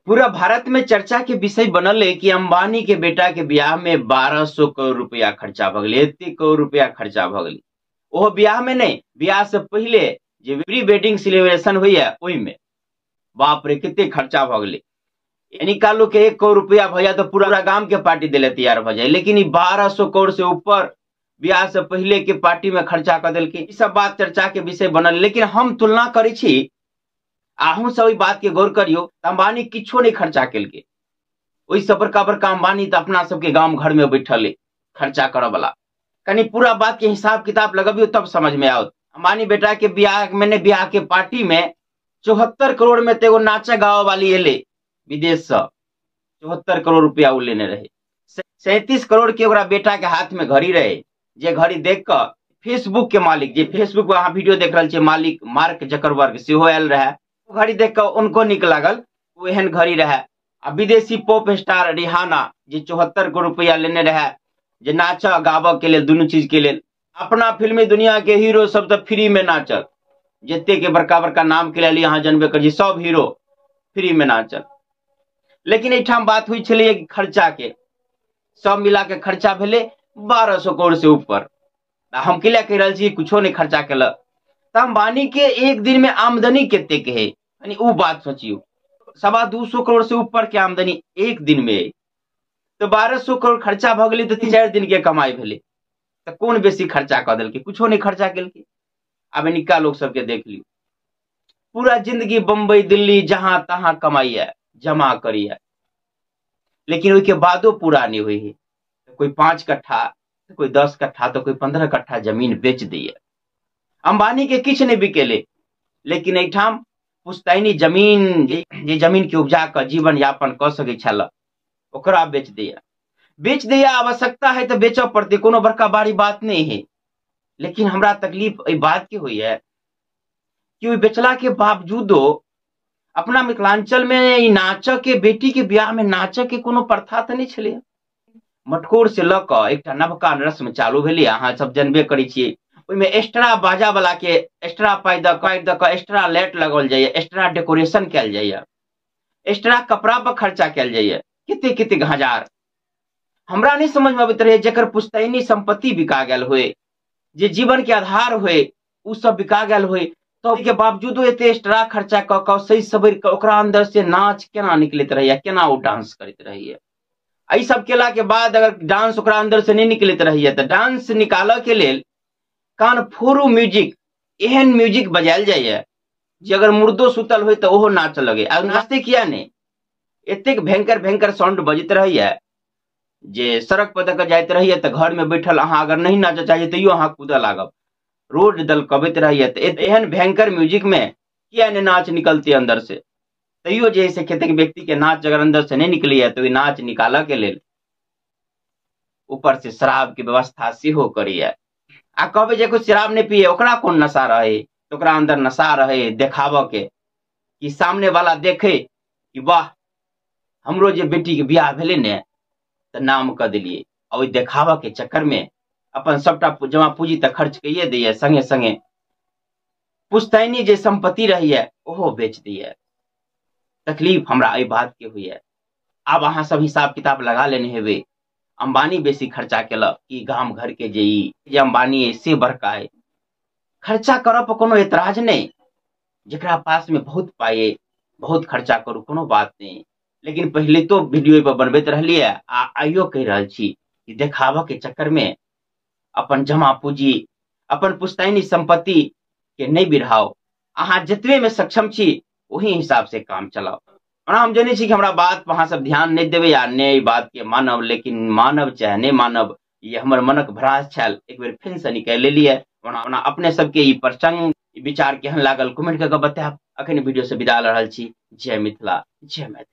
पूरा भारत में चर्चा के विषय बनल है कि अंबानी के बेटा के ब्याह में 1200 करोड़ रुपया खर्चा भ गेलै, एते करोड़ रुपया खर्चा भ गेलै। ओहो ब्याह में नहीं, ब्याह से पहले जे प्री वेडिंग सेलिब्रेशन होइया ओहिमे बाप रे कते खर्चा भ गेलै। यानी कालो के 1 करोड़ रुपया भ जाए तो पूरा गांव के पार्टी देले तैयार भ जाए, लेकिन 1200 करोड़ से ऊपर ब्याह से पहले के पार्टी में खर्चा कर देलकै। ई सब बात चर्चा के विषय बनल। लेकिन हम तुलना करै छी, अहूँ सब बात के गौर करियो, अंबानी किछो नहीं खर्चा केलकै। ओहि बड़का बड़का अंबानी तो अपना सबके गांव घर में बैठल है खर्चा करऽ वाला। कनी पूरा बात के हिसाब किताब लगबियो तब समझ में आओत। अंबानी बेटा के ब्याह में ने ब्याह के पार्टी में 74 करोड़ में एगो नाचा गावे वाली एले विदेश से, 74 करोड़ रुपया उ लेने रहे। 37 करोड़ के ओकरा बेटा के हाथ में घड़ी रहे, जे घड़ी देख कऽ फेसबुक के मालिक, जे फेसबुक पर अहाँ वीडियो देख रहल छियै मालिक मार्क जकरबर्ग सेहो आयल रहे। घड़ी देख कऽ उनको निक लागल, ओ एहन घड़ी रहे। आ विदेशी पॉप स्टार रिहाना जे 74 करोड़ रुपया लेने रहे, जे नाचऽ गाबऽ के लेल दुनू चीज के लेल। अपना फिल्मी दुनिया के हीरो सब तऽ फ्री में नाचल, जते के बड़का बड़का नाम के लेल अहाँ जानबे करी, सब हीरो फ्री में नाचल। लेकिन एहिठाम बात हुई छलै खर्चा के, सब मिला के खर्चा भेलै 1200 करोड़ से ऊपर। हम किला कहि रहल छी कुछो नहीं खर्चा केलक। तऽ अंबानी के एक दिन में आमदनी कतेक है, यानी उ बात सोचियो, 225 करोड़ से ऊपर के आमदनी एक दिन में है। तो 1200 करोड़ खर्चा भ गेलै तऽ 3-4 दिन के कमाई भेलै। तऽ कोन बेसी खर्चा कऽ देलकै? कुछो नहीं खर्चा केलकै। आब निका लोग सबके देख लियौ, पूरा जिंदगी बम्बई दिल्ली जहां तहां कमाइए जमा करिए, लेकिन ओहिके बादो पूरा नहीं हुई है। कोई 5 कट्ठा, कोई 10 कट्ठा, तो कोई 15 कट्ठा जमीन बेच दैए। अंबानी के किछु नहीं बिकेले, लेकिन एहिठाम पुश्तैनी जमीन जे जमीन के उपजा कऽ जीवन यापन कऽ सकै छल ओकरा बेच दैए। बेच दैए, आवश्यकता है तो बेचऽ पड़तै, कोनो बड़का बारी बात नहीं है। लेकिन हमरा तकलीफ एहि बात के होइए कि ओहि बेचला के बावजूदो अपना मिथिलांचल में ई नाचऽ के, बेटी के ब्याह में नाचऽ के कोनो प्रथा तऽ नहि छलै। मटकोर से लऽ कऽ एकटा नवका रस्म चालू भेलै, अहाँ सब जानबे करै छियै। ओहिमे एक्स्ट्रा बाजा वाला के एक्स्ट्रा पाइ दऽ कऽ एक्स्ट्रा लाइट लगाओल जाइए, एक्स्ट्रा डेकोरेशन कयल जाइए, एक्स्ट्रा कपड़ा पर खर्चा कयल जाइए, कते कते हजार। हमरा नहीं समझ में अबैत रहे जकर पुश्तैनी संपत्ति बिका गेल होय, जे जीवन के आधार होय, उ सब बिका गेल होय, तो के बावजूदो एते एक्स्ट्रा खर्चा कऽ कऽ सही सवरि कऽ ओकरा अंदर से नाच केना निकलैत रहैया, केना ओ डांस करैत रहैया। एहि सब केला के बाद अगर डांस ओकरा अंदर से नहीं निकलैत रहैया तऽ डांस निकालऽ के लेल कान फोड़ू म्यूजिक, एहन म्यूजिक बजायल जाइए जे अगर मुर्दो सुतल होय तऽ ओहो नाचऽ लगे। आ नाचते किया नहि, एतेक भयंकर भयंकर साउंड बजैत रहैया जे सड़क पर दऽ कऽ जाइत रहैया तऽ घर में बैठल अहाँ अगर नहीं नाचऽ चाहै तैयो अहाँ कूदऽ लागब, रोड दलकबैत रहैया। तऽ एहन भयंकर म्यूजिक में किया नहि नाच निकलतै अंदर से? तैयो जे है से कतेक व्यक्ति के नाच अगर अंदर से नहीं निकलैया तऽ ओहि नाच निकालऽ के लेल ऊपर से शराब के व्यवस्था सेहो करैया। आ कहबै जे कोइ शराब नहीं पिए ओकरा कोन नशा रहे, तऽ ओकरा अंदर नशा रहे देखाबऽ के कि सामने वाला देखे कि वाह हमरो जे बेटी के बियाह भेलै ने तऽ नाम कऽ देलियै। आ ओहि देखाबऽ के चक्कर में अपन सबटा जमा पूंजी तऽ खर्च कैये दैया, संगे संगे पुश्तैनी जे संपत्ति रहैया ओहो बेच दैया। तकलीफ हमरा एहि बात के होइया। आब अहाँ सब हिसाब किताब लगा लेने हेबै, अंबानी बेसी खर्चा केलक कि गाम घर के जे ई जे अंबानी है से बड़का है। खर्चा करऽ पर कोनो एतराज नहीं, जकरा पास में बहुत पाई है बहुत खर्चा करू, कोनो बात नहीं। लेकिन पहले तो वीडियो पर बनबैत रहलियै आ आइयो कहि रहल छी कि देखाबऽ के चक्कर में अपन जमा पूंजी, अपन पुश्तैनी संपत्ति के नहीं बिरहाओ। अहाँ जतबे में सक्षम छी ओही हिसाब से काम चलाओ। ओना हम जनै छी कि हमरा बात पर अहाँ सब ध्यान नहीं देबै आ नहि एहि बात के मानब, लेकिन मानब चाहे नहीं मानब, ई हमर मनक भ्रास छल, एक बेर फेर से निकालि लेलियै। ओना ओना अपने सबके ई प्रसंग, ई विचार केहन लागल कमेंट कऽ के बतायब। अखन वीडियो से विदा लऽ रहल छी। जय मिथिला, जय मैथिली।